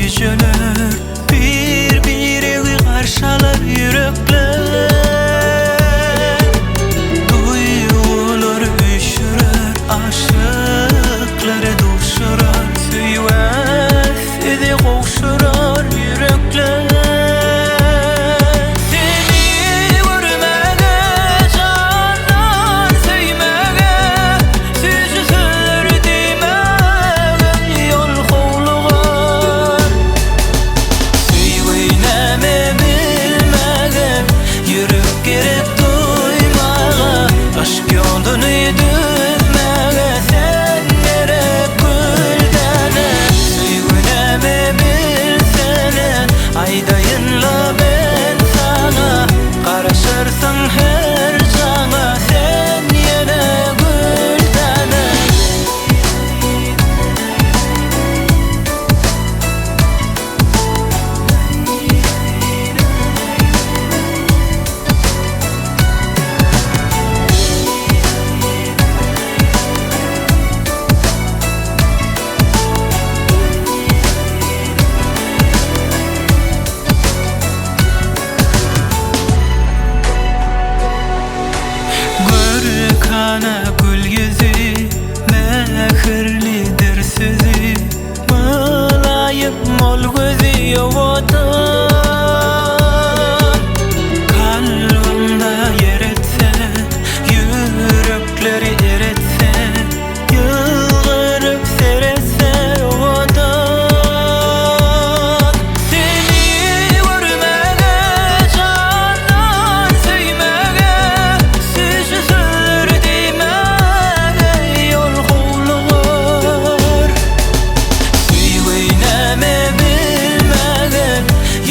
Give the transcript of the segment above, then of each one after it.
güýjeler, Bir-biregi garşy alar ýürekler. Duýgular üýşürer, aşyklary duşurar, Söýgä sizi gowşurar ýürekler. Seni görmäge, jandan söýmäge, Süýji sözler diýmäge ýol howlugar. Söýgi näme bilmäge, ýürek gerek duýmaga, Yşk ýoluny düzmäge sen gerek güldäne. Söýgi näme bilsene, aýdaýyn-la men saňa, Garaşarsyň her jaňa sen ýene güldäne. Görkana gül ýüzi, mähirlidir sözi, Mylaýym ol gözi owadan. Kalbymda ýer etse, ýürekleri eretse, Ýylgyryp seretse owadan. Seni görmäge, jandan söýmäge, Süýji sözler diýmäge ýol howlugar. Söýgi näme bilmäge,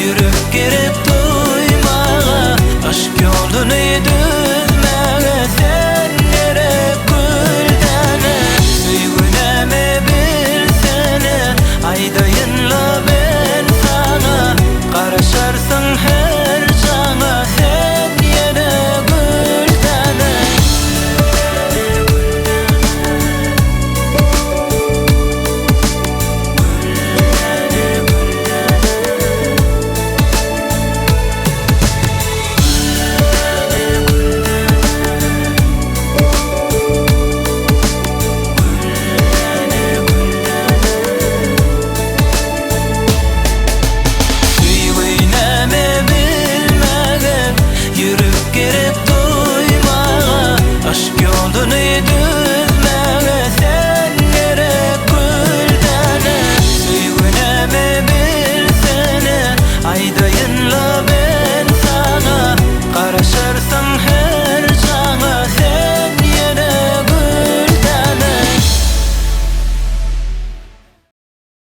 ýürek gerek duýmaga, Yşk ýoluny düzmäge sen gerek güldäne. Söýgi näme bilsene, aýdaýyn.